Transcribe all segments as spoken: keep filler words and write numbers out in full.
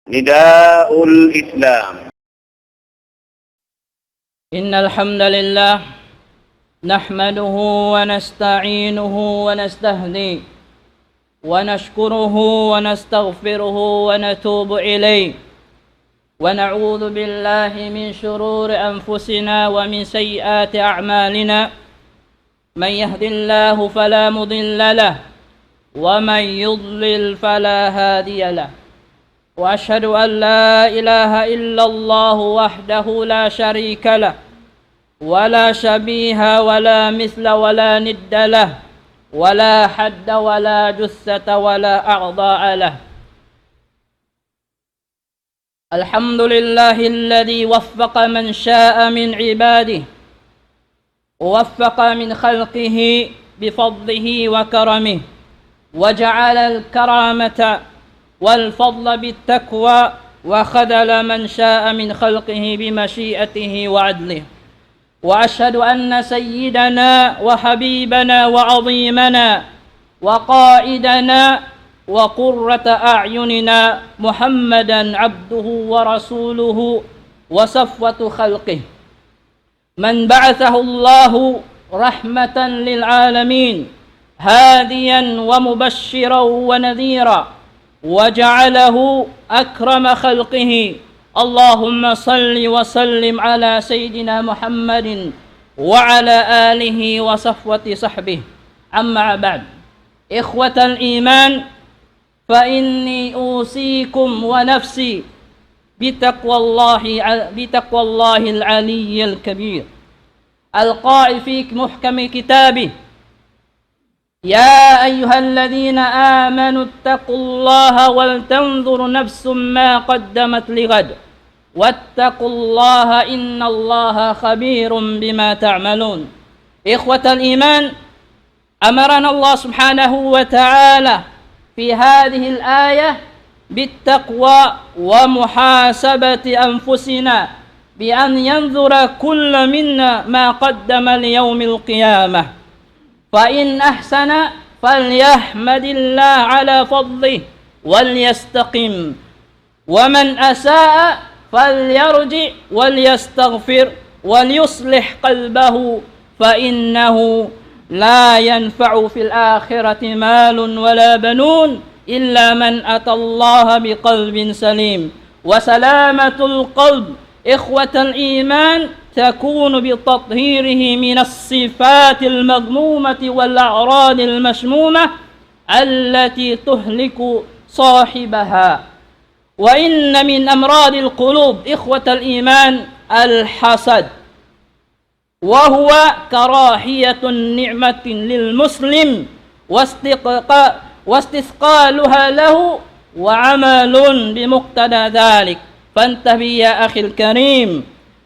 نداء الإسلام. إن الحمد لله نحمده ونستعينه ونستهديه ونشكره ونستغفره ونتوب إليه، ونعوذ بالله من شرور أنفسنا ومن سيئات أعمالنا. من يهد الله فلا مضل له، ومن يضلل فلا هادي له. وأشهد أن لا إله إلا الله وحده لا شريك له، ولا شبيه ولا مثل ولا ند له، ولا حد ولا جثة ولا أعضاء له. الحمد لله الذي وفق من شاء من عباده، ووفق من خلقه بفضله وكرمه، وجعل الكرامة والفضل بالتقوى، وخذل من شاء من خلقه بمشيئته وعدله. وأشهد أن سيدنا وحبيبنا وعظيمنا وقائدنا وقرة أعيننا محمدا عبده ورسوله وصفوة خلقه، من بعثه الله رحمة للعالمين، هاديا ومبشرا ونذيرا، وجعله أكرم خلقه. اللهم صل وسلم على سيدنا محمد وعلى آله وصفوة صحبه. أما بعد، إخوة الإيمان، فإني أوصيكم ونفسي بتقوى الله، بتقوى الله العلي الكبير، القائل في محكم كتابه: يا أيها الذين آمنوا اتقوا الله ولتنظر نفس ما قدمت لغد واتقوا الله إن الله خبير بما تعملون. إخوة الإيمان، أمرنا الله سبحانه وتعالى في هذه الآية بالتقوى ومحاسبة أنفسنا، بأن ينظر كل منا ما قدم ليوم القيامة، فإن أحسن فليحمد الله على فضله وليستقم، ومن أساء فليرجع وليستغفر وليصلح قلبه، فإنه لا ينفع في الآخرة مال ولا بنون إلا من أتى الله بقلب سليم. وسلامة القلب، إخوة الإيمان، تكون بتطهيره من الصفات المذمومة والأعراض المشمومة التي تهلك صاحبها. وإن من أمراض القلوب، إخوة الإيمان، الحسد، وهو كراهية النعمة للمسلم واستقا-، واستثقالها له وعمل بمقتضى ذلك. فانتبه يا أخي الكريم،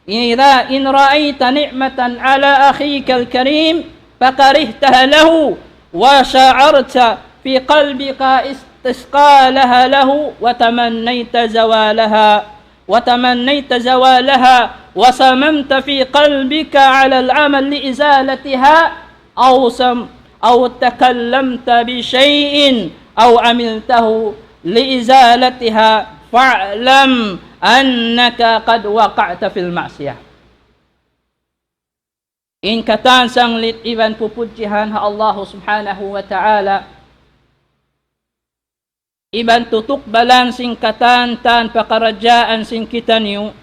إذا إن رأيت نعمة على أخيك الكريم فكرهتها له وشعرت في قلبك استثقالها له وتمنيت زوالها، وتمنيت زوالها وصممت في قلبك على العمل لإزالتها، أو سم-، أو تكلمت بشيء أو عملته لإزالتها، فاعلم أنك قد وقعت في المعصية. In katan sanglit iban pupudjihan ha Allahu Subhanahu wa Ta'ala, iban tutukbalan sin katan-katan pakaradjaan sin kitaniyu,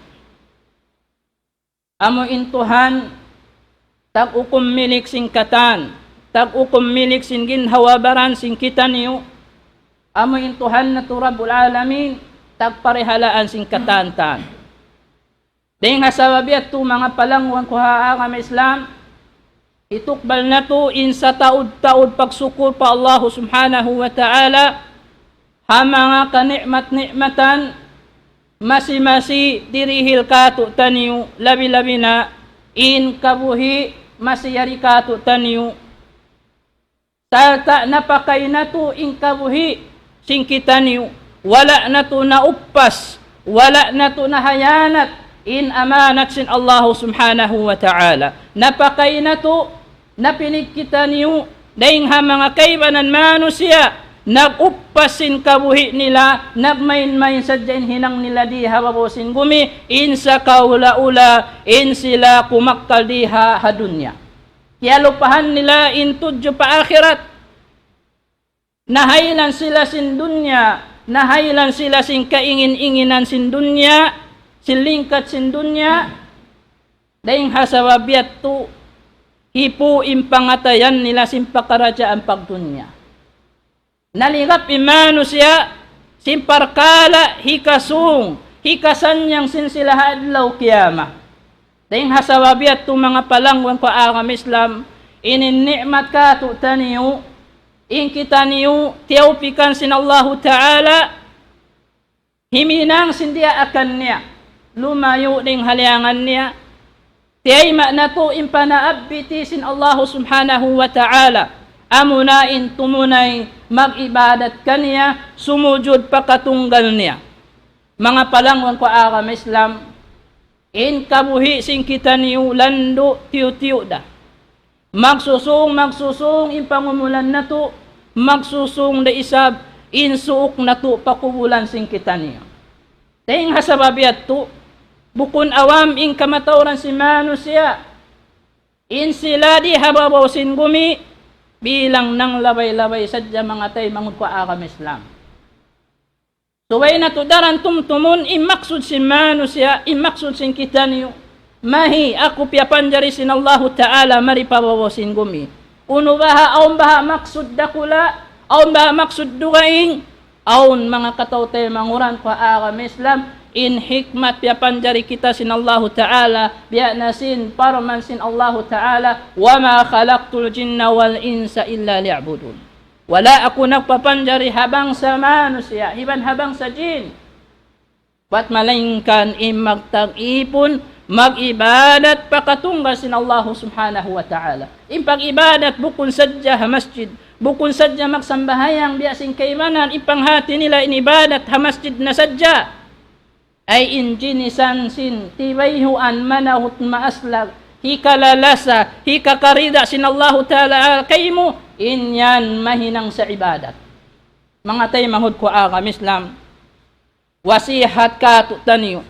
amu in Tuhan tag-ukum milik sin katan, tag-ukum milik sin ginhawa-baran sin kitaniyu, amu in Tuhan natu' Rabbul Alamin, tagparihalaan sin katan-tan. Dayng ha sabab yadtu manga palangwan ku ha agama Islam, hitukbal natu' in sataud-taud pagsukur pa Allahu Subhanahu wa Ta'ala, ha manga kani'mat-ni'matan, masi-masi dirihil kātu'niyu, labi-labi na in kabuhi' masi yari kātu'niyu. Sarta' napakay natu' in kabuhi' sin kitaniyu, wala' natu' nauppas, wala' natu' nahayanat in amanat sin Allahu Subhanahu wa Ta'ala. Napakay natu', napinig kitaniyu, dayng ha manga kaibanan manusiya', nag-uppas sin kabuhi' nila, nagmain-main sadja in hinang nila di ha babaw sin gumi, in sakahula'-hula', in sila kumakkal di ha, ha dunya. Kiyalupahan nila in tudju pa akhirat. Nahaylan sila sin dunya, nahaylan sila sin kaingin-inginan sin dunya, sin lingkat sin dunya, dayng ha sabab yadtu, hipu' in pangatayan nila sin pakaradjaan pagdunya. Naligap in manusiya' sin parkala' hikasūng, hikasannyang sin sila ha adlaw kiyamat. Dayng ha sabab yadtu manga palangwan ku agama Islam, ini ni'mat kātu'niyu, in kitaniyu, tiyawpikan sin Allahu Ta'ala, himinang sin diyaakan niya, lumayu' dayng ha liyangan niya, tiyayma' natu' in panaabbitin sin Allahu Subhanahu wa Ta'ala, amuna in tumunay mag-ibadat kaniya, sumujud pa katunggal niya. Manga palangwan ku agama Islam, in kabuhi' sin kitaniyu landu' tiyu'-tiyu' da. Magsusūng, magsusūng in pangumulan natu', magsusūng da isab in suuk natu' pa kubulan sin kitaniyu. Dayng ha sabab yadtu, bukun awam in kamatauran sin manusiya'. In sila di ha babaw sin gumi, bilang nanglabay-labay sadja manga taymanghud ku agama Islam. Subay natu' daran tumtumun in maksud sin manusiya', in maksud sin kitaniyu. Mahi aku piyapanjari sin Allahu Ta'ala mari pa babaw sin gumi. Unu baha', awn baha' maksud dakula', awn baha' maksud dugaing, awn manga kataw-taymanghuran ku agama Islam, in hikmat piyapanjari kita sin Allahu Ta'ala, biya' na sin parman sin Allahu Ta'ala, وما خلقت الجن والإنس إلا ليعبدون. Wala' aku nagpapanjari ha bangsa manusiya', iban ha bangsa jin. Bat malaingkan in magtag-ipun, mag-ibadat pa katunggal sin Allahu Subhanahu wa Ta'ala. In pag-ibadat bukun sadja ha masjid, bukun sadja magsambahayang biya' sin kaibanan, in panghati nila in ibadat ha masjid na sadja. Ay in jinisan sin tibayhuan manahut maaslag, hikalalasa, hikakarida sin Allahu Ta'ala kaymu, in yan mahinang sa ibadat. Manga taymanghud ku agama Islam, wasihat kātu'niyu,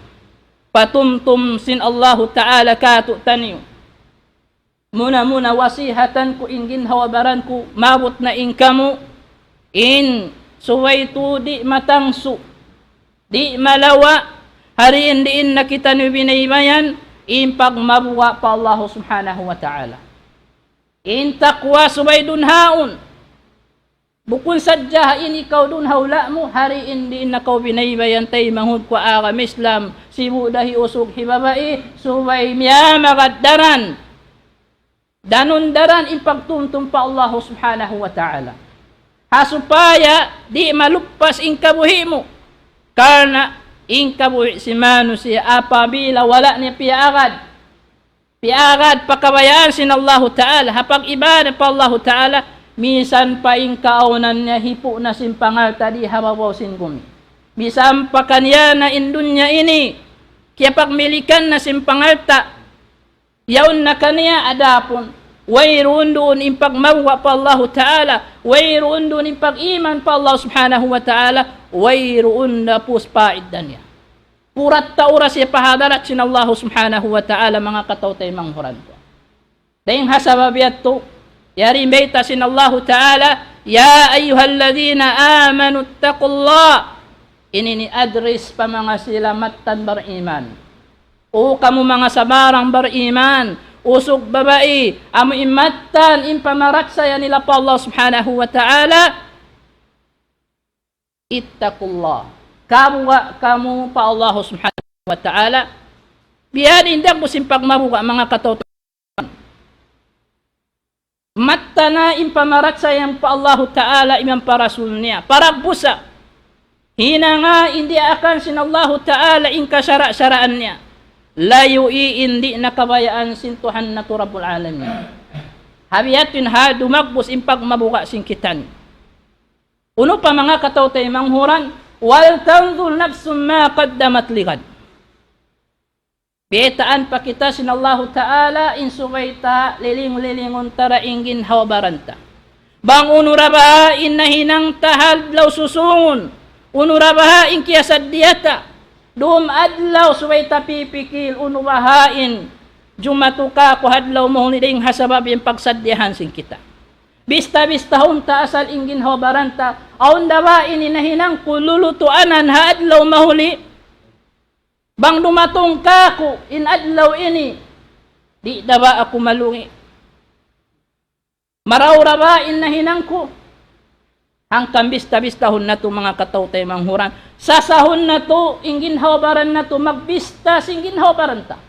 patumtum sin Allahu Ta'ala kātu'niyu. Muna-muna wasihatan ku in ginhawa-baran ku, maabut na in kamu, in subay tuud di' matangsu, di' malawa', ha diin-diin na kitaniyu binaybayan, in pagmabuga' pa Allahu Subhanahu wa Ta'ala. In taqwa subay dunhaun. Bukun sadja ha ini kaw duun ha hula' mu, ha diin-diin na kaw binaybayan taymanghud ku agama Islam, sibu' da hi usug hi babai, subay miyamagad daran. Danun daran in pagtumtum pa Allahu Subhanahu wa Ta'ala. Ha supaya di' maluppas in kabuhi' mu. Karna' in kabuhi' sin manusiya' apabila wala' niya piyaagad. Piyaagad pa kabayaan sin Allahu Ta'ala, ha pag-ibadat pa Allahu Ta'ala, misan pa in kaawnan niya hipu' na sin pangalta' di ha babaw sin gumi. Misan pa kaniya na in dunya ini, kiyapagmilikan na sin pangalta', yaun na kaniya adapun, wayruun duun in pagmabuga' pa Allahu Ta'ala, wayruun duun in pag-iman pa Allah Subhanahu wa Ta'ala, wayruun da pus paidda niya. Pura ta uras ya pa hadarat sin Allahu Subhanahu wa Ta'ala, manga kataw-taymanghuran ku. Dayng ha sabab yadtu, yari in bayta' sin Allahu Ta'ala, يا أيها الذين آمنوا اتقوا الله. Ini ini address pa manga sila mattan bariman. O kamu manga sabarang bariman, usug babai, amu in mattan in pamarachaya nila pa Allah Subhanahu wa Ta'ala, اتقوا الله. Kabuga' kamu pa Allah Subhanahu wa Ta'ala. Biya' diin dagbus in pagmabuga' manga kataw-taymanghuran. Mattan na in pamarachaya pa Allahu Ta'ala iban pa Rasul niya. Paragbusa. Hinanga in diyaakan sin Allahu Ta'ala in kasara'-saraan niya. Layui in di' na kabayaan sin Tuhan natu' Rabbul Alamin. Ha biya' ha yan dumagbus in pagmabuga' sin kitaniyu. Unu pa manga kataw-taymanghuran, ولتنظر نفس ما قدمت لغد. Baytaan pa kita sin Allahu Ta'ala in subay ta liling-lilingun ta da in ginhawa-baran ta. Bang unu ra baha' in nahinang ta ha adlaw susūngun, unu ra baha' in kiyasaddiya ta, dum adlaw subay ta pipikil unu baha' in jumatu kāku' ha adlaw mahuli dayn ha sabab in pagsaddiyahan sin kita. Bista-bistahun ta asal in ginhawa-baran ta, awn da ba ini nahinang ku lulutuanan ha adlaw mahuli? Bang dumatung kāku' in adlaw ini, di' da ba aku malungi'? Marayaw ra ba in nahinang ku? Hangkan bista-bistahun natu' manga kataw-taymanghuran. Sasahun natu' in ginhawa-baran natu', magbista sin ginhawa-baran ta.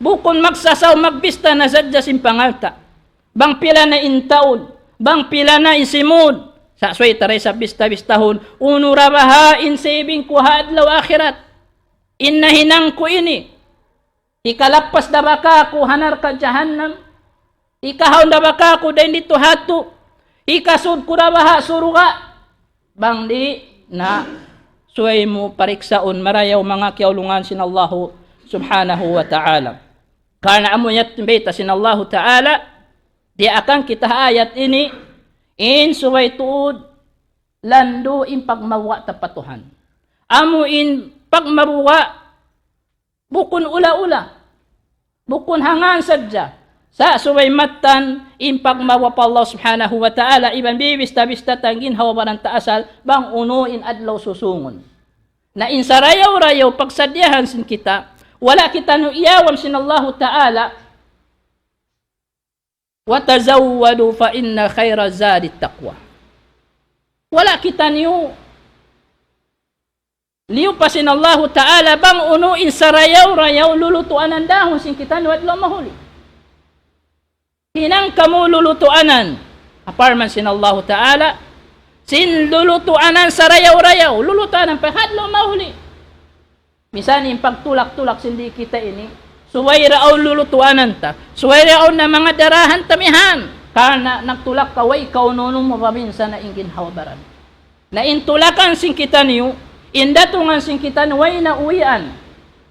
Bukun magsasaw, magbista na sadja sin pangalta'. Bang pila na in taud, bang pila na in simud. Sa' subay ta da isab bista-bistahun, unu ra baha' in saving ku ha adlaw akhirat. In nahinang ku ini, hikalappas da ba kāku' ha narka' jahannam? Hikahaun da ba kāku' dayn didtu ha adtu? Hikasud ku da ba ha surga'? Bang di' na, subay mu pariksaun marayaw manga kiyaulungan sin Allahu Subhanahu wa Ta'ala. Karna' amu yan in bayta' sin Allahu Ta'ala, diyaak kita ha ayat ini, in subay tuud landu' in pagmabuga' ta pa Tuhan. Amu in pagmabuga' bukun ula-ula, bukun hangkan sadja. Sa' subay mattan in pagmabuga' pa Allah Subhanahu wa Ta'ala, iban bibista-bista ta in ginhawa-baran ta asal bang unu in adlaw susūngun. Na in sarayaw-rayaw pagsaddiyahan sin kita, wala' kitaniyu iyawan sin Allahu Ta'ala, وتزودوا فإن خير الزاد التقوى. Wala' kitaniyu liyupa sin Allahu Ta'ala bang unu in sarayaw-rayaw lulutuanan dahun sin kitaniyu adlaw mahuli. Hinang kamu lulutuanan. Ha parman sin Allahu Ta'ala, sin lulutuanan sarayaw-rayaw, lulutuanan pa ha adlaw mahuli. Misan in pagtulak-tulak sin di' kita ini, subay ra awn lulutuanan ta, subay ra awn na manga darahan ta mihan. Karna' nagtulak kaw, way kaw unu-unu mu, paminsan na in ginhawa-baran. Na in tulakan sin kitaniyu, in datungan sin kitaniyu, way na uwian,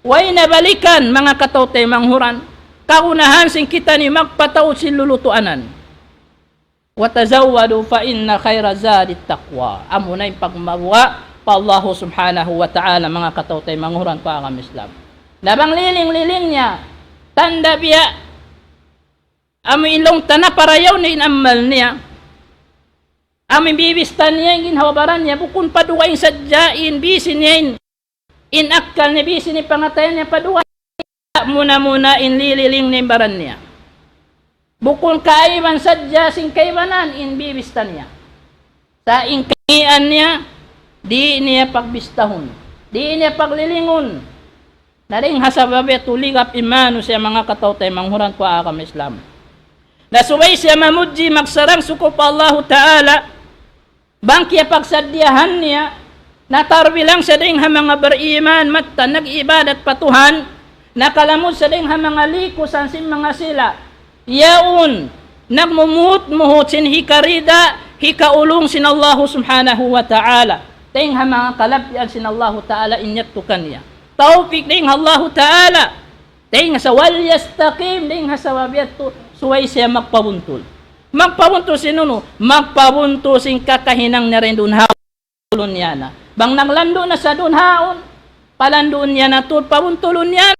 way na balikan, manga kataw-taymanghuran, kagunahan sin kitaniyu magpataud sin lulutuanan. وتزودوا فإن خير الزاد التقوى. Amuna in pagmabuga' pa Allahu Subhanahu wa Ta'ala, manga kataw-taymanghuran ku agama Islam. Na bang liling-liling niya, tanda' biya', amu in laung ta naparayaw niya in amal niya. Amu in bibista niya, in ginhawa-baran niya, bukun pa dugaing sadja in bisi niya in in akkal niya, bisi niya in pangatayan niya pa duwa. Muna-muna in lililing niya in baran niya. Bukun kaaiban sadja sin kaibanan in bibista niya. Sa' in kaibanan niya, di' niya pagbistahun. Di' niya paglilingun. Na dayn ha sabab yadtu ligap in manusiya', manga kataw-taymanghuran ku agama Islam. Na subay siya mamudji, magsarang-sukul pa Allahu Ta'ala, bang kiyapagsaddiyahan niya, natarbilang siya dayn ha manga bariman, mattan nag-ibadat pa Tuhan, nakalamud siya dayn ha manga likusan sin manga sila'. Yaun, nagmumuhut-muhut sin hikarida, hikaulung sin Allahu Subhanahu wa Ta'ala. Dayn ha manga kalabihan sin Allahu Ta'ala in yadtu kaniya. Tawpik dayn ha Allahu Ta'ala. Dayn ha sa وليستقم, dayn ha sabab yadtu, subay siya magpabuntul. Magpabuntul sin unu? Magpabuntul sin kakahinang niya dayn duun ha dunya na. Bang naglandu' na sa duun haun, palanduun niya na tuud, pabuntulun niya.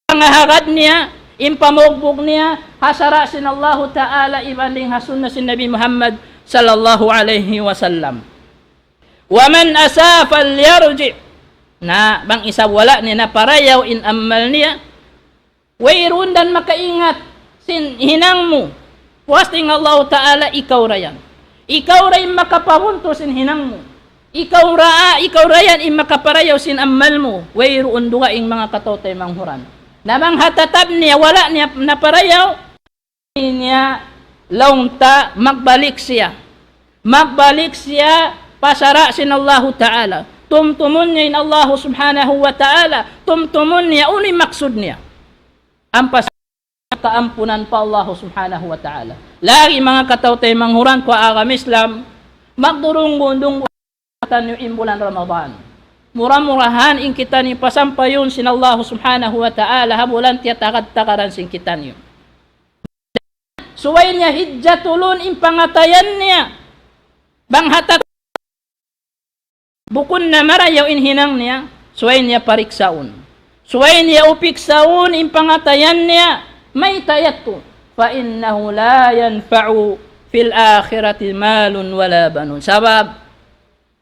Pangahagad niya, in pamugbug niya, ha sara' sin Allahu Ta'ala, iban dayn ha sunna sin Nabi Muhammad sallallahu alayhi wasallam. ومن أساء فليرجع. Na, bang isab wala' niya naparayaw in amal niya, wayruun da makaingat sin hinang mu. Puas dayn ha Allahu Ta'ala, ikaw ra yan. Ikaw ra in makapabuntul sin hinang mu. Ikaw ra, ikaw ra yan in makaparayaw sin amal mu. Wayruun dugaing, manga kataw-taymanghuran. Na bang ha tatab niya, wala' niya naparayaw, niya laung ta magbalik siya. Magbalik siya pa sara' sin Allahu Ta'ala. Tumtumun niya in Allahu Subhanahu wa Ta'ala. Tumtumun niya unu in maksud niya. Ampa sa kaampunan pa Allahu Subhanahu wa Ta'ala. Lagi', manga kataw-taymanghuran ku agama Islam, magdurunggun-dunggun kitaniyu in bulan Ramadan. Mura-murahan in kitaniyu pasampayun sin Allahu Subhanahu wa Ta'ala ha bulan tiyatagad-tagaran sin kitaniyu. Subay niya hijjatulun in pangatayan niya. Bang ha ta-, bukun na marayaw in hinang niya, subay niya pariksaun. Subay niya upiksaun in pangatayan niya, mayta' yadtu. فإنه لا ينفع في الآخرة مال ولا بنون. Sabab,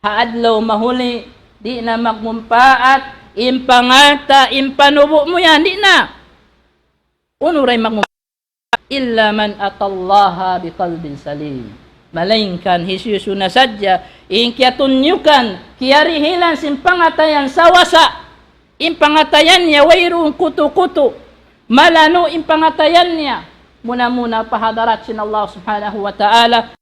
ha adlaw mahuli, di' na magmumpaat, in pangalta', in panubu' mu yan, di' na. Unu ra in magmumpaat? إلا من أتى الله بقلب سليم. Malaingkan hisiyu-siyu na sadja, in kiyatunyukan, kiyarihilan sin pangatayan sawasa, in pangatayan niya wayruun kutu-kutu, malanu' in pangatayan niya, muna-muna pa hadarat sin Allah Subhanahu wa Ta'ala.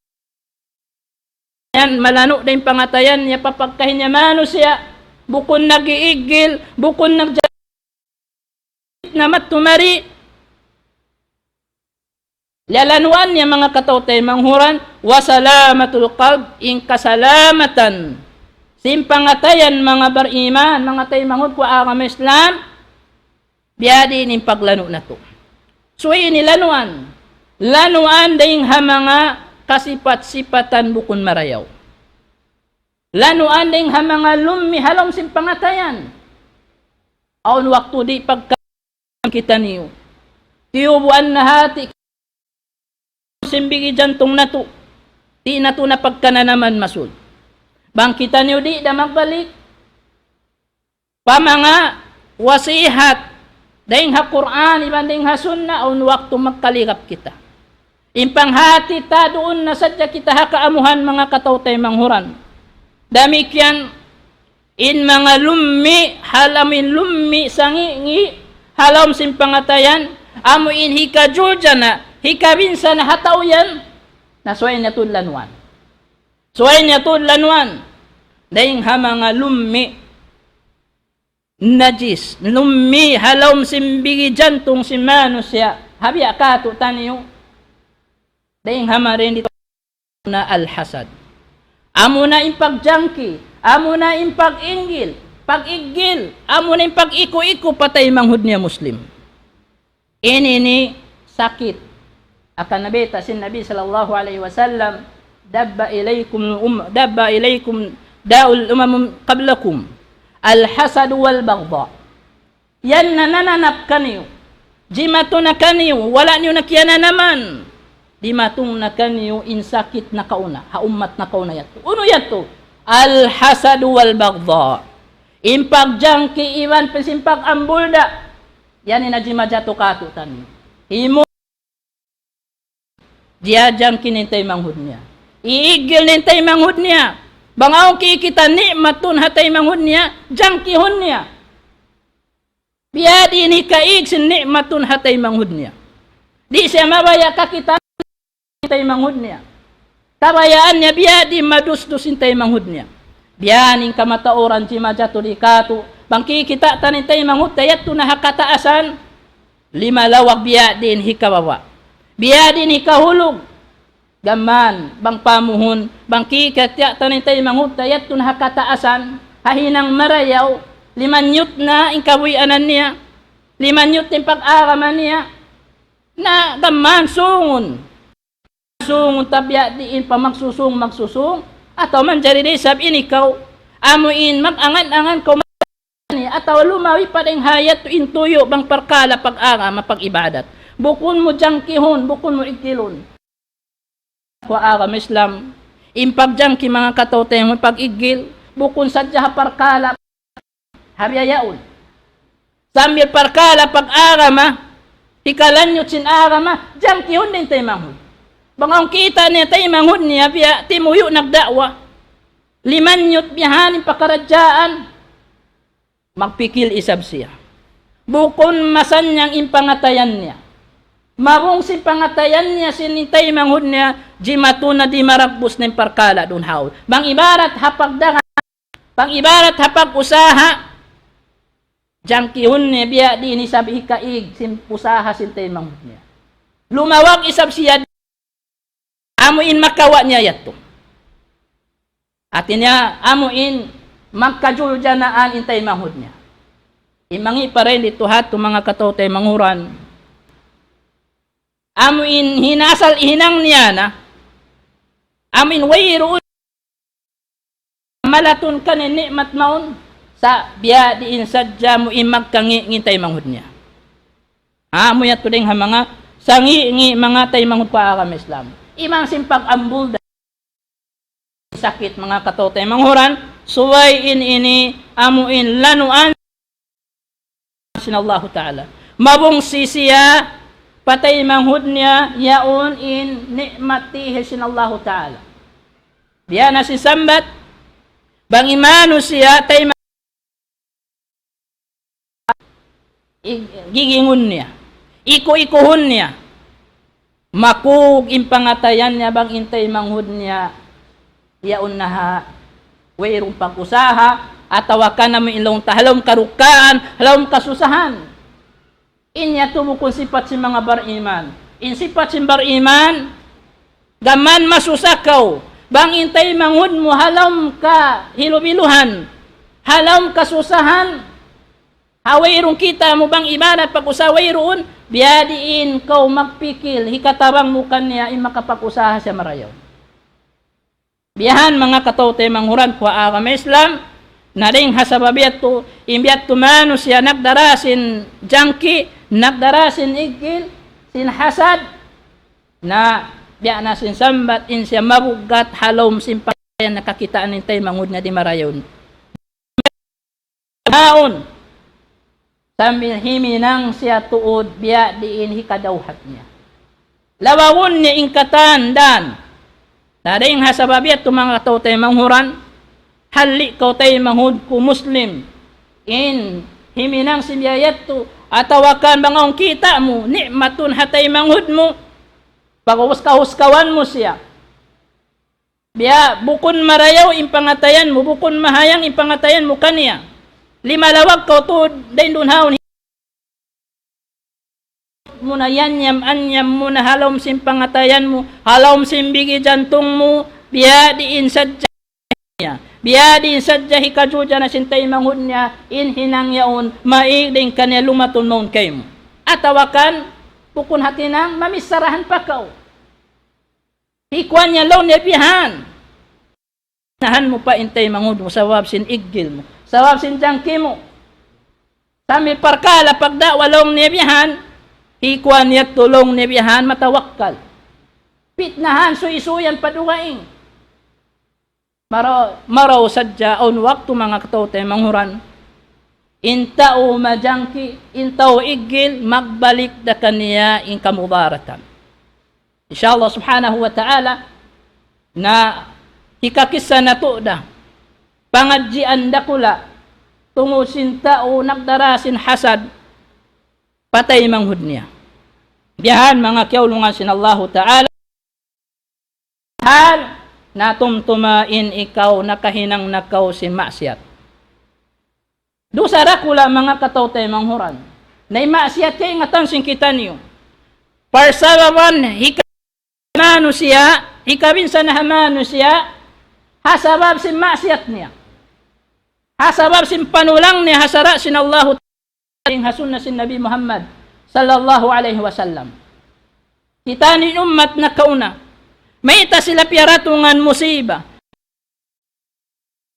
Yan, malanu' da in pangatayan niya pa pagkahi niya manusiya', bukun nag-iiggil, bukun nagja-, na matumari. Lalanuan niya manga kataw-taymanghuran, وسلامة القلب, in kasalamatan sin pangatayan manga bariman, manga taymanghud ku agama Islam, biya' diin in paglanu' natu'. So ini lanuan. Lanuan dayng ha manga kasipat-sipatan bukun marayaw. Lanuan dayng ha manga lummi' ha lawm sin pangatayan. Awn waktu di' pagka kitaniyu. Tiyubuan na hati sin bigi jantung natu'. Di' natu' na pagkananaman masud. Bang kitaniyu di' da magbalik pa manga wasihat dayng ha Qur'an iban dayng ha Sunnah, awn waktu magkaligap kita. In panghati ta duun na sadja kita ha kaamuhan manga kataw-taymanghuran. Damikkiyan in manga lummi', hal amu in lummi' sangi'-ngi', ha lawm sin pangatayan, amu in hikajuljana, hikabinsana ha tau yan, na subay niya tuud lanuan. Subay niya tuud lanuan. Dayng ha manga lummi' najis, lummi' ha lawm sin bigi jantung sin manusiya', ha biya' katu'taniyu. Dayng ha manga didtu na al-hasad. Amuna in pagjangki, amuna in pag-inggil, pag-iggil, amuna in pag-iku-iku pa taymanghud niya Muslim. Ini ini sakit. Hangkan nabayta' sin Nabi sallallahu alayhi wasallam, دب إليكم الأم-، دب إليكم داء الأمم قبلكم، الحسد والبغضاء. Yan na nananap kaniyu. Jimatu na kaniyu, wala' niyu na kiyananaman. Dimatung na kaniyu in sakit nakauna, ha ummat nakauna yadtu. Unu yadtu? الحسد والبغضاء. In pagjangki iban sin pag-ambulda'. Yan in najimajatu katu'taniyu. Himu-, jiyajangki niya in taymanghud niya. Iiggil niya in taymanghud niya. Bang awn kikita' ni'mat duun ha taymanghud niya, jangkihun niya. Biya' diin hikaig sin ni'mat duun ha taymanghud niya. Di' siya mabaya' kakitaan in taymanghud niya. Kabayaan niya biya' diin madusdus in taymanghud niya. Biya' ini in kamatauran jimajatu di katu'. Bang kikita' ta in taymanghud ta yadtu na ha kataasan, limalawag biya' diin hikababa'. Biya' diin hikahulug. Gam mayan, bang pamuhun, bang kikita' ta in taymanghud ta yadtu na ha kataasan, ha hinang marayaw, limanyut na in kabuhianan niya, limanyut in pag-agama niya, na gam mayan sungun. Sungun ta biya' diin pa magsusung, magsusung, atawa manjari da isab in ikaw, amu in mag-angan-angan kaw niya, atawa lumawi pa dayng ha yadtu in tuyu' bang parkala' pag-agama, pag-ibadat. Bukun mu jangkihun, bukun mu iggilun. Ku agama Islam, in pagjangki manga kataw-taymanghuran, pag-iggil, bukun sadja ha parkala' ha biya' yaun. Sambil parkala' pag-agama, hikalanyut sin agama, jangkihun da in taymanghud. Bang awn kita' niya taymanghud niya, biya' timuyu' nagda'wa. Limanyut biya' ha yan in pakaradjaan. Magpikil isab siya. Bukun masannyang in pangatayan niya. Mabung sin pangatayan niya sin taymanghud niya, jimatu na di maragbus na in parkala' duun haun. Bang ibarat ha pagdagang, bang ibarat ha pag-usaha, jangkihun niya biya' diin isab hikaig sin usaha sin taymanghud niya. Lumawag isab siya. Amu in makawa' niya yadtu. Hati niya, amu in magkajuljanaan in taymanghud niya. In mangi' pa dayn didtu ha yadtu manga kataw-taymanghuran. Amu in hinasal hinang niya na. Amu in wayruun malatun kaniya ni'mat mawn, sa' biya' diin sadja mu in magkangi' in taymanghud niya. Amu yadtu dayn ha manga sangi'-ngi' manga taymanghud ku ha agama Islam. Iban sin pag-ambul da sakit manga kataw-taymanghuran, subay in ini amu in lanuan sin Allahu Ta'ala. Mabungsi siya pa taymanghud niya yaun in ni'mat tiyihil sin Allahu Ta'ala. Biya' na sin sambat, bang in manusiya' tayma-, i-, gigingun niya, iku-ikuhun niya, makug in pangatayan niya bang in taymanghud niya yaun na ha wayruun pag-usaha, atawa kan amu in laung ta ha lawm karukaan, ha lawm kasusahan. In yadtu bukun sipat sin manga bariman. In sipat sin bariman, gām masusa kaw, bang in taymanghud mu ha lawm kahilubiluhan, ha lawm kasusahan, ha wayruun kita' mu bang ibadat pag-usaha wayruun, biya' diin kaw magpikil, hikatabang mu kaniya in makapag-usaha siya marayaw. Biya' ha yan manga kataw-taymanghuran ku ha agama Islam, na dayn ha sabab yadtu, in biya' yadtu manusiya' nagdara sin jangki, nagdara sin iggil, sin hasad, na biya' na sin sambat in siya mabugat ha lawm sin pakayan na kakitaan in taymanghud niya di' marayaw. Mawn. Sambil himinang siya tuud biya' diin hikadawhat niya. Lawawun niya in katan dan. Na dayn ha sabab yadtu manga kataw-taymanghuran, halli' kaw taymanghud ku Muslim. In himinang sin biya' yadtu, atawa kan bang awn kita' mu, ni'matun ha taymanghud mu, paghuskahuskawan mu siya. Biya' bukun marayaw in pangatayan mu, bukun mahayang in pangatayan mu kaniya. Limalawag kaw tuud dayn duun ha yaun mu na, yanyam-anyam mu na ha lawm sin pangatayan mu, ha lawm sin bigi jantung mu, biya' diin sadja niya. Biya' diin sadja hikajuja na sin taymanghud niya, in hinang yaun, maig dayn kaniya lumatun mawn kaymu. Atawa kan, bukun hatinang, mamissarahan pa kaw. Hikuan niya laung niya bihan. Nahan mu pa in taymanghud mu sabab sin iggil mu, sabab sin jangki mu. Sambil parkala' pagda'wa laung niya bihan, hikuan niya yadtu laung niya bihan matawakkal. Pitnahan, suysuyan pa dugaing. Maraw, maraw sadja awn waktu manga kataw-taymanghuran, in tau majangki, in tau iggil, magbalik da kaniya in kamudaratan. Insya Allah subhanahu wa ta'ala, na hikakissa natu' da pangadjian dakula' tungud sin tau nagdara sin hasad pa taymanghud niya. Biya' ha yan manga kiyaulungan sin Allahu ta'ala, hal natumtuma in ikaw nakahinang na kaw sin maksiyat. Dusa dakula' manga kataw-taymanghuran. Na in maksiyat kaingatan sin kitaniyu. Parsababan hika-, manusiya', hikabinsan ha manusiya', ha sabab sin maksiyat niya. Ha sabab sin panulang niya ha sara' sin Allahu Ta'ala, ha sunna sin Nabi Muhammad sallallahu alayhi wasallam. Kitaniyu in ummat nakauna. Mayta' sila piyaratungan musiba.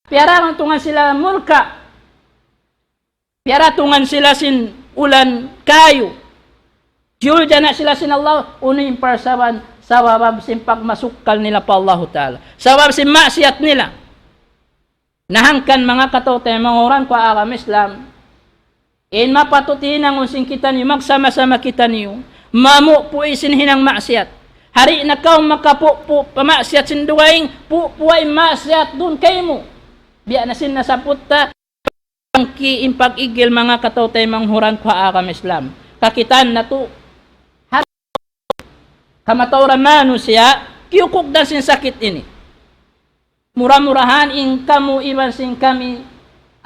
Piyaratungan sila mulka'. Piyaratungan sila sin ulan kayu. Jiyulja na sila sin Allah, unu in parsababan, sabab sin pagmasukkal nila pa Allahu Ta'ala. Sabab sin maksiyat nila. Na hangkan manga kataw-taymanghuran ku ha agama Islam. In mapatut hinangun sin kitaniyu, magsama-sama kitaniyu, mamupu' sin hinang maksiyat. Di' na kaw makapupu' pa maksiyat sin dugaing, pupu'a in maksiyat duun kaymu. Biya' na sin nasabbut ta, in pag-iggil manga kataw-taymanghuran ku ha agama Islam. Kakitaan natu', ha-, kamatauran manusiya', kiyukugdan sin sakit ini. Mura-murahan in kamu iban sin kami,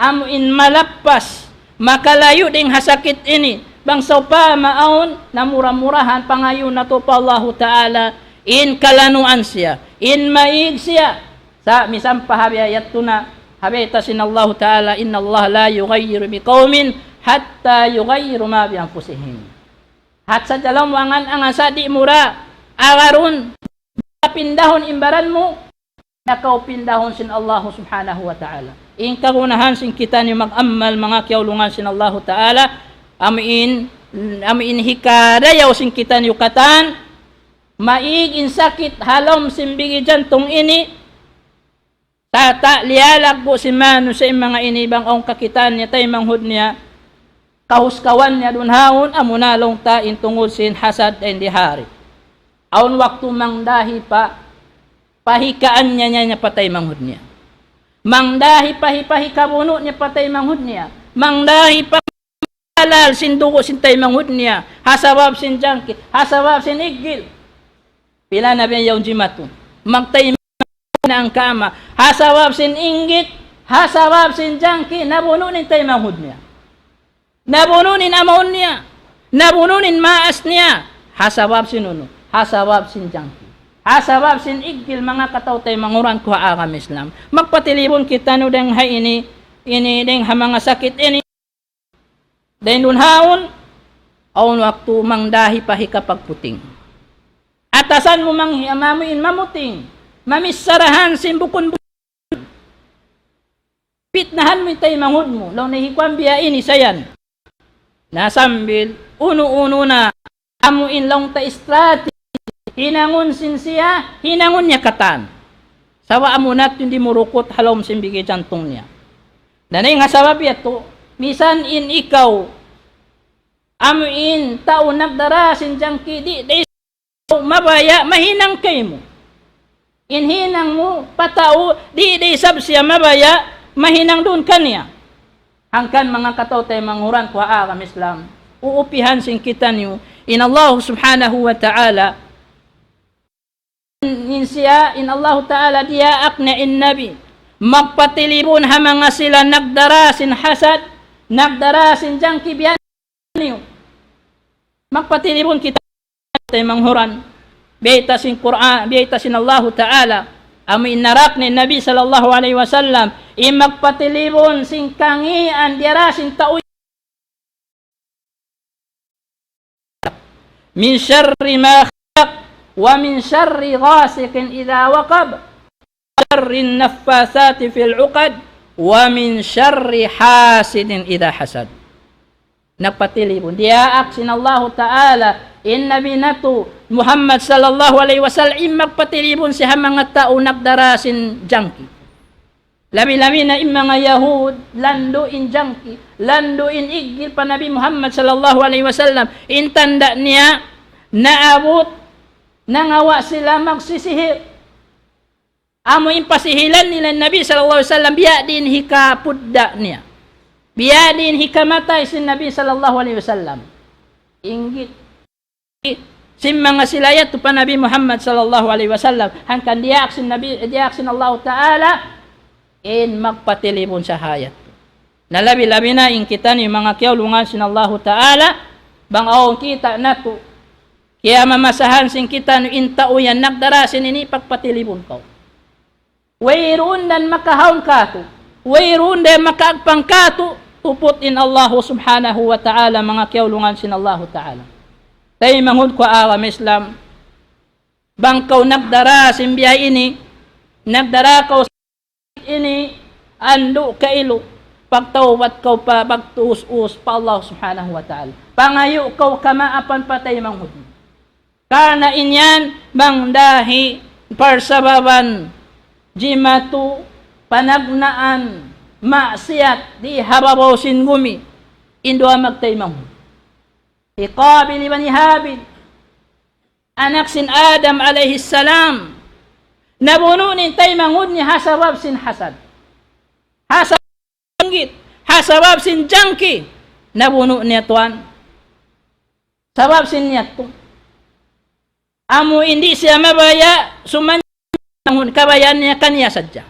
amu in malappas, makalayu' dayn ha sakit ini, bang sawpama awn, na mura-murahan pangayuun natu' pa Allahu Ta'ala, in kalanuan siya, in maig siya. Sa' misan pa ha biya' yadtu na, ha bayta' sin Allahu Ta'ala, إن الله لا يغير ما بقوم حتى يغيروا ما بأنفسهم. Hat sadja laung mu angan-angan sa di' mu ra agarun, pindahun in baran mu, na kaw pindahun sin Allah Subhanahu wa Ta'ala. In kagunahan sin kitaniyu mag-amal, manga kiyaulungan sin Allah Ta'ala, amu in, amu in hikarayaw sin kitaniyu katan, maig in sakit ha lawm sin bigi jantung ini, sarta' liyalaggu' sin manusiya' in manga ini bang awn kakitaan niya taymanghud niya, kahuskawan niya duun haun, amuna laung ta in tungud sin hasad dayn di ha ari. Awn waktu mangdahi pa, pahikaan niya, niya, niya pa taymanghud niya. Mangdahi pa hi-, pahikabunu' niya pa taymanghud niya. Mangdahi pa halal sin dugu' sin taymanghud niya. Ha sabab sin jangki, ha sabab sin iggil. Pila na biya' yaun jimatu. Magtaymanghud na hangka ama. Ha sabab sin inggit, ha sabab sin jangki, nabunu' in taymanghud niya. Nabunu' in amaun niya. Nabunu' in maas niya. Ha sabab sin unu? Ha sabab sin jangki. Ha sabab sin iggil, manga kataw-taymanghuran ku ha agama Islam. Magpatilibun kitaniyu dayng ha ini, ini dayng ha manga sakit ini. Dayng duun haun, awn waktu mangdahi pa hikapagputing. Atasan mu manghi-, mamu in mamuting. Mamissarahan sin bukun bu-, pitnahan mu in taymanghud mu, laung niya hi kuwan biya' ini sa yan. Na sambil unu-unu na, amu in laung ta strategy, hinangun sin siya, hinangun niya katan. Sabab amu na tuud in dimurukut ha lawm sin bigi jantung niya. Na dayn ha sabab yadtu, misan in ikaw, amu in tau nagdara sin jangki, di', di' mabaya' mahinang kaymu. In hinang mu pa tau, di', di' isab siya mabaya' mahinang duun kaniya. Hangkan manga kataw-taymanghuran ku ha agama Islam, uupihan sin kitaniyu, in Allah Subhanahu wa Ta'ala, in siya, in Allah Ta'ala diyaak niya in Nabi, magpatilibun ha manga sila nagdara sin hasad, nagdara sin jangki biya' niyu. Magpatilibun kita taymanghud. Biyayta' sin Qur'an, biyayta' sin Allahu Ta'ala. Amu in narak ni Nabi sallallahu alayhi wasallam, in magpatilibun sin kangīan diyara sin tau. من شر ما خلق، ومن شر غاسق إذا وقب، ومن شر النفاثات في العقد، ومن شر حاسد إذا حسد. Nagpatilibun. Diyaak sin Allahu Ta'ala in Nabi natu' Muhammad sallallahu alayhi wasallam, in magpatilibun siya ha manga tau nagdara sin jangki. Labi-labi na in manga Yahud, landu' in jangki, landu' in iggil pa Nabi Muhammad sallallahu alayhi wasallam. In tanda' niya, naabut, nangawa' sila magsisihir. Amu in pasihilan nila Nabi sallallahu alayhi wasallam, biya' diin hikapudda' niya. Biya' diin hikamatay sin Nabi sallallahu alayhi wasallam. Inggit. Sin manga sila yadtu pa Nabi Muhammad sallallahu alayhi wasallam. Hangkan diyaak sin Nabi, diyaak sin Allahu Ta'ala, in magpatilibun sa ha yadtu. Na labi-labi na in kitaniyu manga kiyaulungan sin Allahu Ta'ala, bang awn kita' natu', kiyamamasahan sin kitaniyu in tau yan nagdara sin ini, pagpatilibun kaw. Wayruun da makahaun kātu'. Wayruun da makaagpang kātu'. Tuput in Allahu Subhanahu wa Ta'ala, manga kiyaulungan sin Allahu Ta'ala. Taymanghud ku ha agama Islam. Bang kaw nagdara sin biya' ini, nagdara kaw ini, andu' kailu, pagtawbat kaw pa, pagtuus-us pa Allah Subhanahu wa Ta'ala. Pangayu' kaw kamaapan pa taymanghud. Karna' in yan, bang dahi parsababan jimatu panagnaan maksiyat di ha babaw sin gumi, in duwa magtaymanghud. Hi Qabil iban hi Habil, anak sin Adam alayhi salam, nabunu' niya in taymanghud niya ha sabab sin hasad. Ha sabab sin inggit, ha sabab sin jangki, nabunu' niya tuwan. Sabab sin niya tu. Amu in di' siya mabaya', suman kabayaan niya kaniya sadja.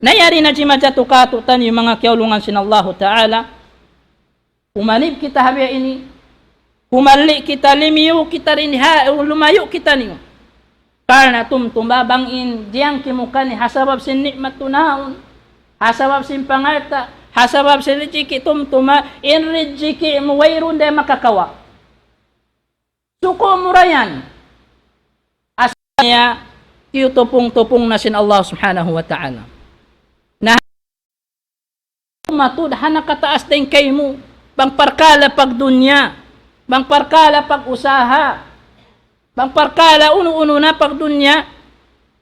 Na yari na jimatu kātu'niyu manga kiyaulungan sin Allahu Ta'ala. Umanib kita ha biya' ini. Humalli' kita, limiyu kita dayn ha, lumayu' kitaniyu. Karna' tumtuma bang in jangki mu kaniya ha sabab sin ni'mat tuud naun, ha sabab sin pangalta', ha sabab sin rijiki', tumtuma in rijiki' mu wayruun da makakawa'. Suku' mu ra yan. Asal niya, tiyutupung-tupung na sin Allah Subhanahu wa Ta'ala. Na matud ha nakataas dayn kaymu, bang parkala' pagdunya, bang parkala' pag-usaha, bang parkala' unu-unu na pagdunya,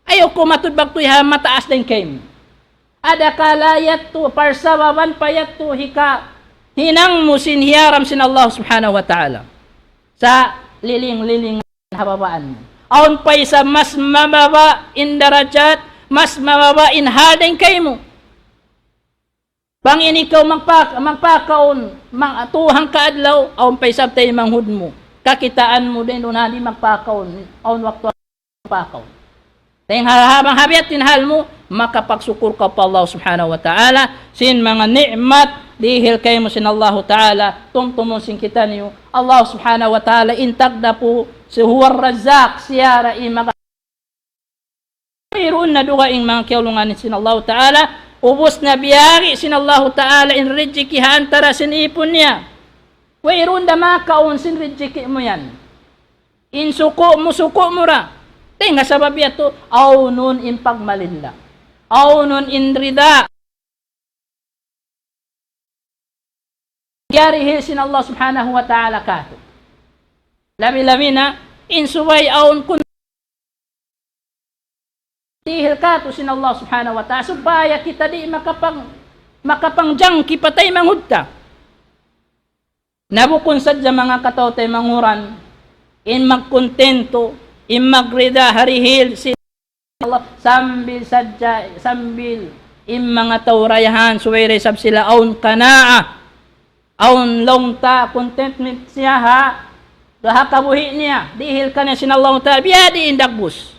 ayaw kaw matud bagtuy ha mataas dayn kaymu. Adakala yadtu, parsababan pa yadtu hikahinang mu sin hiyaram sin Allah Subhanahu wa Ta'ala. Sa' liling-liling ha babaan mu. Awn pa isab mas mababa' in darajat, mas mababa' in hal dayn kaymu. Bang in ikaw magpa-, magpakaun, mang-, tu hangka adlaw, awn pa isab taymanghud mu. Kakitaan mu dayn duun ha di' magpakaun, awn waktu magpakaun. Dayn ha, ha, bang ha biya' ha yan in hal mu, makapagsukur kaw pa Allah Subhanahu wa Ta'ala, sin manga ni'mat, dihil kaymu sin Allahu Ta'ala, tumtumun sin kitaniyu, Allah Subhanahu wa Ta'ala, in tagdapu, si huwa Razzaq, siya ra in mag- Wayruun na dugaing manga kiyaulungan sin Allahu Ta'ala, ubus na biyari sin Allahu Ta'ala in rijiki ha antara sin ipun niya. Wayruun da makaun sin rijiki mu yan. In suku' mu, suku' mu ra. Dayn ha sabab yadtu, awnun in pagmalilla. Awnun in rida. Dihil sin Allah Subhanahu wa Ta'ala katu'. Labi-labi na, in subay awn kun-, dihil katu' sin Allah Subhanahu wa Ta'ala, supaya kita di' makapang-, makapangjangki pa taymanghud ta. Na bukun sadja manga kataw-taymanghuran, in magkuntentu, in magrida ha dihil sin Allah, sambil sadja, sambil in manga tau dayahan, subay da isab sila awn qanaah, awn laung ta, contentment siya ha, ha kabuhi' niya, dihil kaniya sin Allah Ta'ala, biya' diin dagbus.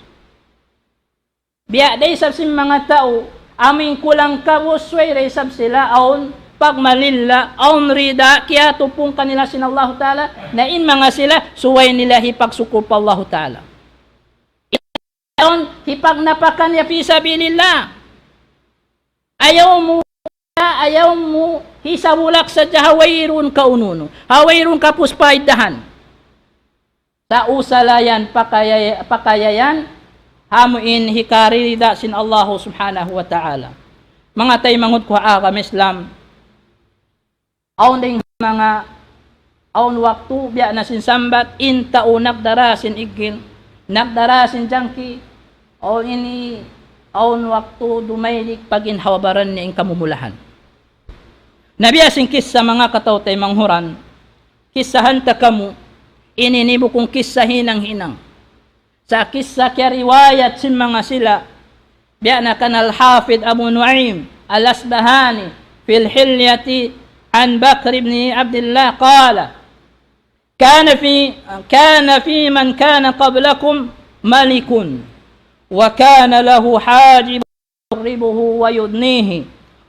Biya' da isab sin manga tau, amu in kulang kabus, subay da isab sila awn pagmalilla, awn rida, kiyatupung kanila sin Allahu Ta'ala, na in manga sila, subay nila hipagsukur pa Allahu Ta'ala. Awn hipagnapaka niya fi sabilillah. Ayaw mu, ayaw mu hisabulak sadja ha wayruun kaununu, ha wayruun kapus paidahan. Sa' usala yan pakaya-, pakayayan, amu in hikarida sin Allahu Subhanahu wa Ta'ala. Manga taymanghud ku ha agama Islam, awn dayn manga, awn waktu biya' na sin sambat, in tau nagdara sin igil, nagdara sin jangki, awn ini, awn waktu dumaylik pa ginhawa-baran niya in kamumulahan. Na biya' sin kissa manga kataw-taymanghuran, kissahan ta kamu, ini ini bukun kissa hinang-hinang. Sa' kissa kiyariwayat sin manga sila, biya' na kan Al-Hafidh Abu Nu'aym Al-Asbahani fil Hilyati an Bakr ibn Abdillah qala, كان في، كان في من كان قبلكم ملك، وكان له حاجب يقربه ويدنيه،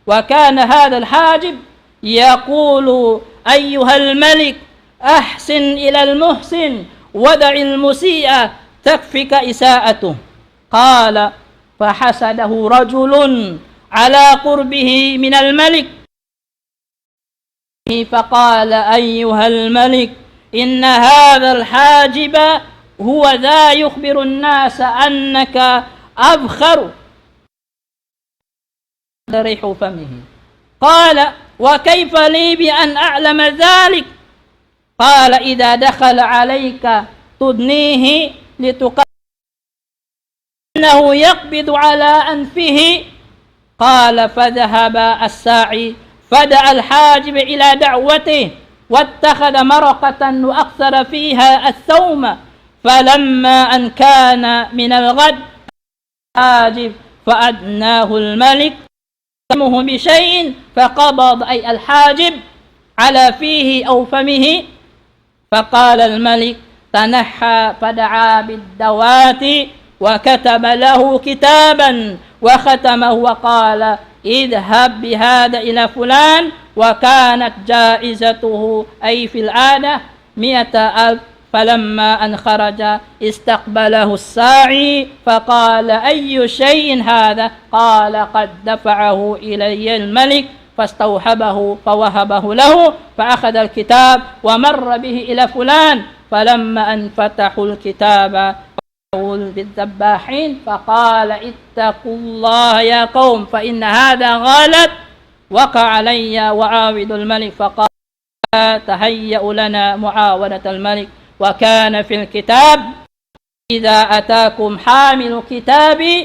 وكان هذا الحاجب يقول: أيها الملك، أحسن إلى المحسن، ودع المسيء تكفك إساءته. قال: فحسده رجل على قربه من الملك، فقال: أيها الملك، إن هذا الحاجب هو ذا يخبر الناس أنك أبخر، ريح فمه. قال: وكيف لي بأن أعلم ذلك؟ قال: إذا دخل عليك تدنيه لتقرب، إنه يقبض على أنفه. قال: فذهب الساعي فدعا الحاجب إلى دعوته، واتخذ مرقة وأكثر فيها الثوم، فلما أن كان من الغد، الحاجب فأدناه الملك، يلزمه بشيء، فقبض، أي الحاجب، على فيه أو فمه، فقال الملك: تنحى، فدعا بالدواة وكتب له كتابا وختمه وقال: اذهب بهذا إلى فلان، وكانت جائزته، أي في العادة، مائة ألف. فلما أن خرج استقبله الساعي فقال: أي شيء هذا؟ قال: قد دفعه إلي الملك، فاستوهبه فوهبه له، فأخذ الكتاب ومر به إلى فلان، فلما أن فتحوا الكتاب بالذباحين فقال: اتقوا الله يا قوم، فإن هذا غلط وقع علي وعاود الملك. فقال: تهيأ لنا معاونة الملك، وكان في الكتاب: إذا أتاكم حامل كتابي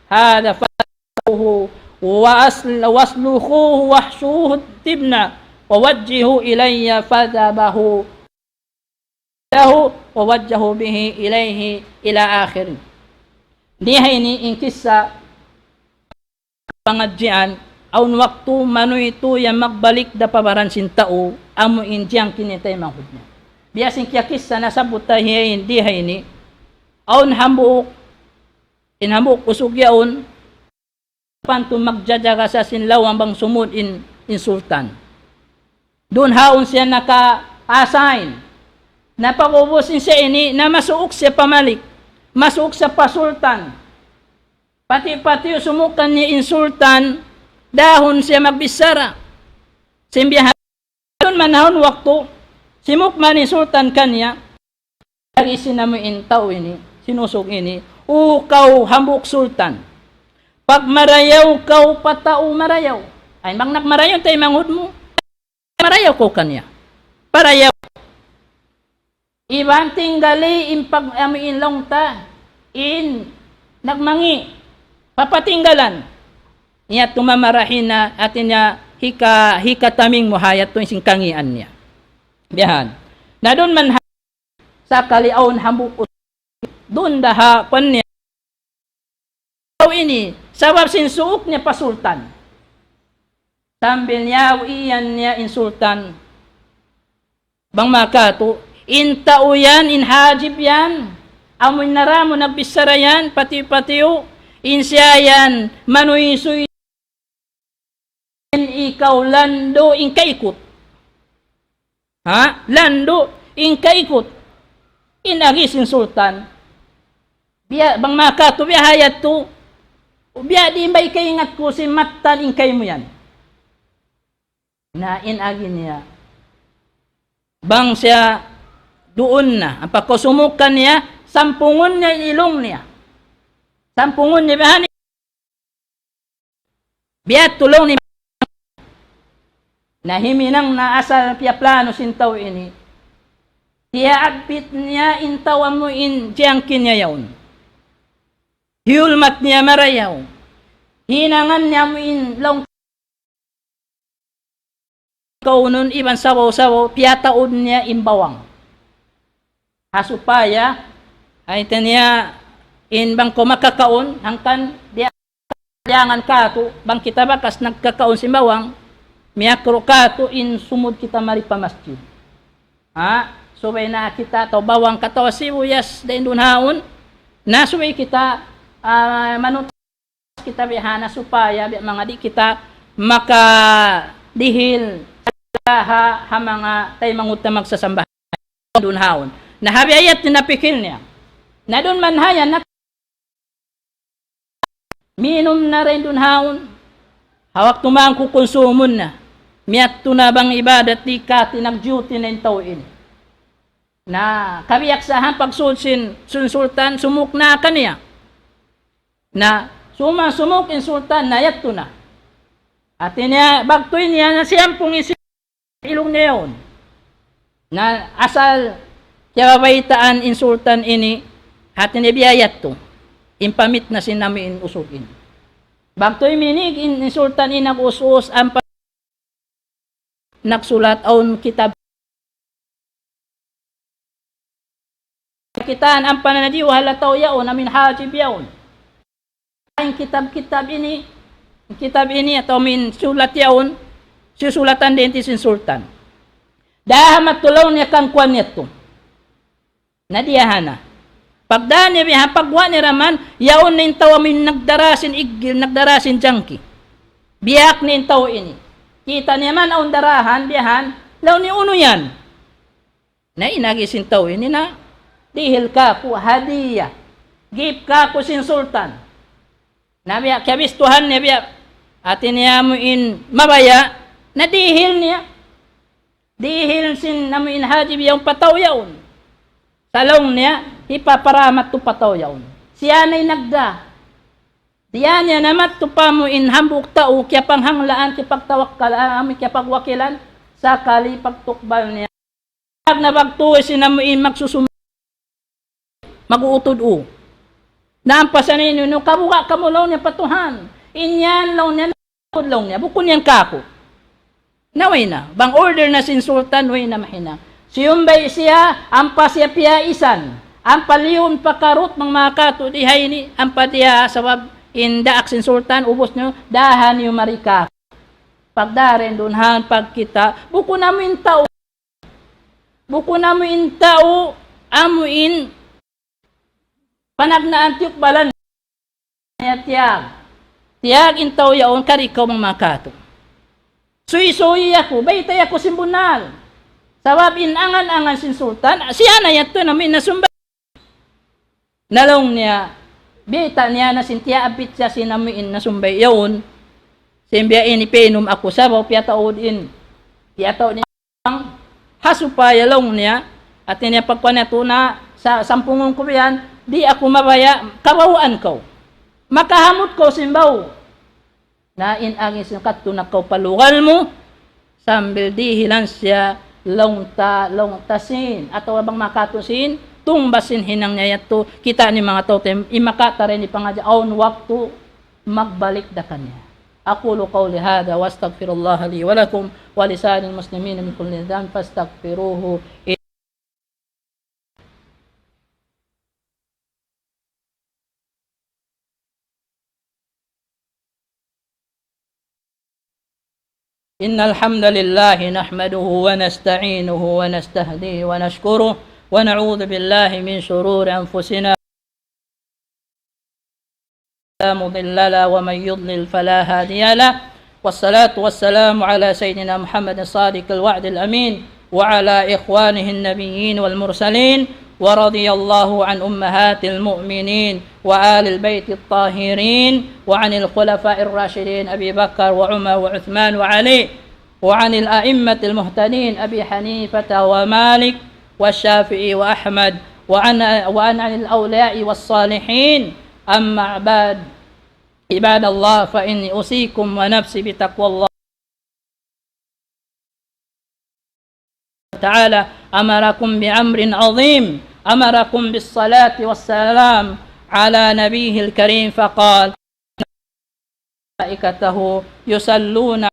هذا فاذبحوه وأصل-، واسلخوه واحشوه التبن ووجهوا إلي فذبحوه له ووجهوا به إليه إلى آخره. Di ha ini in kissa pangadjian, awn waktu manuitu yan magbalik da pa baran sin tau, amu in jiyangkin niya taymanghud niya. Biya' sin kiyakissa nasabbut ta hi-, di ha ini, awn hambuuk, in hambuuk usug yaun, pantu magjajaga sa sin lawang bang sumud in, in sultan. Duun haun siya naka-assign. Na pag'ubus in siya ini, na masuuk siya pa malik. Masuuk siya pa sultan. Pati-pati sumuk kaniya in sultan, dahun siya magbichara. Sin biya' ha-, duun man haun waktu, simuk man in sultan kaniya, agi sin amu in tau ini, sin usug ini, "O kaw hambuuk sultan, pagmarayaw kaw pa tau marayaw." Ay, bang nagmarayaw in taymanghud mu, marayaw kaw kaniya. Parayaw. Iban tinggali in pag-, amu in laung ta, in nagmangi', papatinggalan. Niya tumamarahi na, hati niya hika-, hikataming mu ha yadtu in sin kangian niya. Biya' ha yan. Na duun man ha-, sakali awn hambuuk us-, duun da ha kuwan niya. Tau ini, sabab sin suuk niya pa sultan. Sambil niya, iyan niya in sultan. Bang makatu, in tau yan, in hajib yan, amu in nara mu nagbichara yan, pati-patiu, in siya yan, manuysuy, in ikaw landu' in kaikut. Ha? Landu' in kaikut. In agi sin sultan. Biya', bang makatu biya' ha yadtu, biya' diin ba in kaingat ku sin mattan in kaymu yan. Na in agi niya. Bang siya duun na, ampa kaw sumuk kaniya, sampungun niya in ilung niya. Sampungun niya biya' ha ini. Biya' ha yadtu laung niya. Na himinang na asal piyaplano sin tau ini. Tiyaabbit niya in tau amu in jiyangkin niya yaun. Hiyulmat niya marayaw. Hinangan niya amu in laung kaunun iban sabaw-sabaw, piyataud niya in bawang. Ha supaya, ay taniya, in bang kaw makakaun, hangkan diya-, diyangan katu', bang kita bakas nagkakaun sin bawang, miyakru' katu' in sumud kita mari pa masjid. Ha? Subay na kita atawa bawang katawa sibuyas, dayn duun haun, na subay kita, ah, manut- kita biya' ha yan supaya biya' manga di' kita makadihil ha, ha manga taymanghud ta magsasambahayang duun haun. Na ha biya' ha yan in napikil niya. Na duun man ha yan, na minum na dayn duun haun. Ha waktu mangku kunsumun na. Miyadtu na bang ibadat di' kati nag-duty na in tau ini. Na kabiyaksahan pagsud sin, sin sultan, sumuk na kaniya. Na suma-, sumuk in sultan, na yadtu na. Hati niya, bagtuy niya na siyampung in si-, ilung niya yaun. Na asal kiyabaytaan in sultan ini, hati niya biya' ha yadtu. In pamit na sin amu in usug ini. Bagtuy minig in, in sultan ini nag-us-us ampa nagsulat awn kitab. Kitaan ampa na diyu ha lataw yaun, amu in hajib yaun. In kitab-kitab ini, kitab ini atawa amu in sulat yaun, siyusulatan dayn di sin sultan. Daha matulaw niya kan kuwan niya tu. Na diyaha na. Pagdaan niya biya' ha yan, pagguwa' niya da man, yaun na in tau amu in nagdara sin iggil, nagdara sin jangki. Biya' ha yan in tau ini. Kita' niya man awn darahan, biya' ha yan, laung niya unu yan. Na in agi sin tau ini na, dihil kāku' hadiya. Gift kāku' sin sultan. Na biya' kiyabistuhan niya biya', hati niya amu in mabaya', na dihil niya. Dihil sin amu in hajib yaun pa tau yaun. Laung niya, hipaparamat tu pa tau yaun. Siya na in nagda. Diya niya namat tu pa mu in hambuuk tau, kiyapanghanglaan, kiyapagtawakkalan, amu kiyapagwakilan, sakali pagtukbal niya. Pag nabagtuy sin amu in magsusum-, mag-uutud u. Naampa sa ninu, nu kabuga' kamu laung niya pa Tuhan. In yan laung niya, laung niya, bukun yan kāku'. Na way na, bang order na sin sultan, way na mahinang. Siyumbay siya, ampa siya piyaisan. Ampa liyun pa karut mang makatu' di ha ini, ampa diya sabab in daak sin sultan, ubus niyu, daha niyu mari kāku'. Pagdarin duun han pagkita', bukun amu in tau, bukun amu in tau, amu in panagnaan tiyukbalan niya tiyag. Tiyag in tau yaun kari kaw mang makatu'. Suysuyi aku, baytai aku sin bunnal. Sabab in angan-angan sin sultan, siya na yadtu na amu in nasumbay. Na laung niya, biyayta' niya na sin tiyaabit siya sin amu in nasumbay yaun. Sin biya' ini piyainum aku sabaw piyataud in. Piyataud in. Ha supaya laung niya, hati niya pagkuan niya tu na sa-, sampungun ku biya' yan, di' aku mabaya', kabawaan kaw. Makahamut kaw sin baw. Na in agi sin kadtu na kaw pa lugal mu, sambil dihilan siya laung ta, laung ta sin, atawa bang makatu' sin, tungbas sin hinang niya yadtu, kita' niyu manga tau, tem-, in makataray ini pangadji' awn waktu, magbalik da kaniya. أقول قولي هذا وأستغفر الله لي ولكم ولسائر المسلمين من كل ذنب فاستغفروه. إن الحمد لله نحمده ونستعينه ونستهديه ونشكره ونعوذ بالله من شرور أنفسنا لا مضل له ومن يضلل فلا هادي له. والصلاة والسلام على سيدنا محمد الصادق الوعد الأمين وعلى إخوانه النبيين والمرسلين، ورضي الله عن أمهات المؤمنين وآل البيت الطاهرين وعن الخلفاء الراشدين أبي بكر وعمر وعثمان وعلي وعن الأئمة المهتدين أبي حنيفة ومالك والشافعي وأحمد وعن، وعن، عن الأولياء والصالحين. أما بعد، عباد الله، فإني أوصيكم ونفسي بتقوى الله تعالى. أمركم بأمر عظيم، أمركم بالصلاة والسلام على نبيه الكريم، فقال: ملائكته يصلون، يا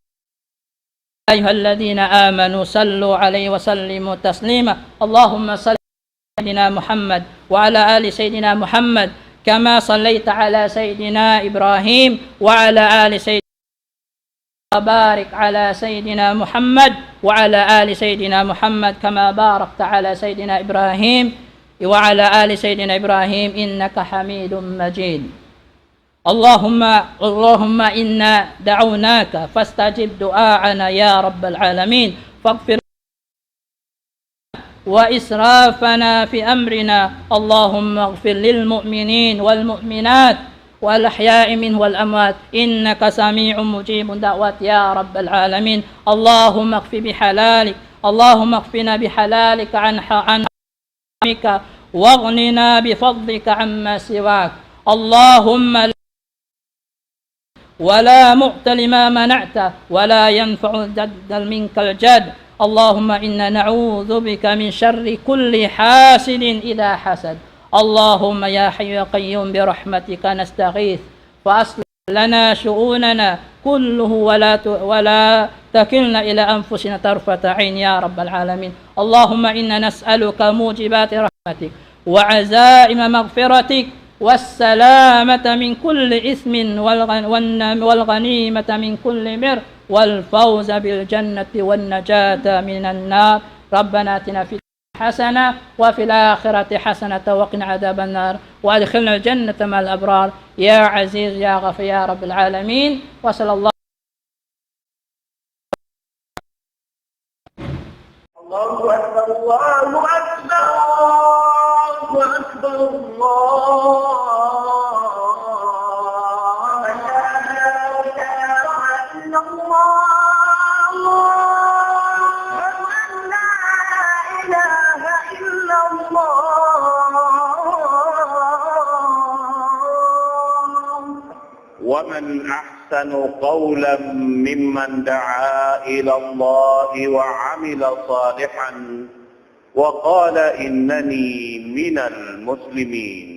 أيها الذين آمنوا صلوا عليه وسلموا تسليما. اللهم صل على سيدنا محمد وعلى آل سيدنا محمد كما صليت على سيدنا إبراهيم وعلى آل سيدنا، وبارك على سيدنا محمد وعلى آل سيدنا محمد كما باركت على سيدنا إبراهيم وعلى آل سيدنا إبراهيم إنك حميد مجيد. اللهم، اللهم إنا دعوناك فاستجب دعاءنا يا رب العالمين، فاغفر وإسرافنا في أمرنا. اللهم اغفر للمؤمنين والمؤمنات والأحياء منهم والأموات إنك سميع مجيب دعوات يا رب العالمين. اللهم اكف بحلالك، اللهم اكفنا بحلالك عن ح-، عن حرامك، واغننا بفضلك عما سواك. اللهم لا ولا معطي لما منعت ولا ينفع ذا الجد منك الجد. اللهم إنا نعوذ بك من شر كل حاسد إذا حسد. اللهم يا حي يا قيوم برحمتك نستغيث فأصلح لنا شؤوننا كله ولا ت-، ولا تكلنا إلى أنفسنا طرفة عين يا رب العالمين. اللهم إنا نسألك موجبات رحمتك وعزائم مغفرتك والسلامة من كل إثم والغن-، والن-، والغنيمة من كل بر والفوز بالجنة والنجاة من النار. ربنا آتنا في الدنيا حسنة وفي الآخرة حسنة وقنا عذاب النار وأدخلنا الجنة مع الأبرار يا عزيز يا غفور يا رب العالمين. وصلى الله الله أكبر، الله أكبر، الله أكبر، الله أكبر. أشهد أن لا إله إلا الله. ومن أحسن قولا ممن دعا إلى الله وعمل صالحا وقال إنني من المسلمين.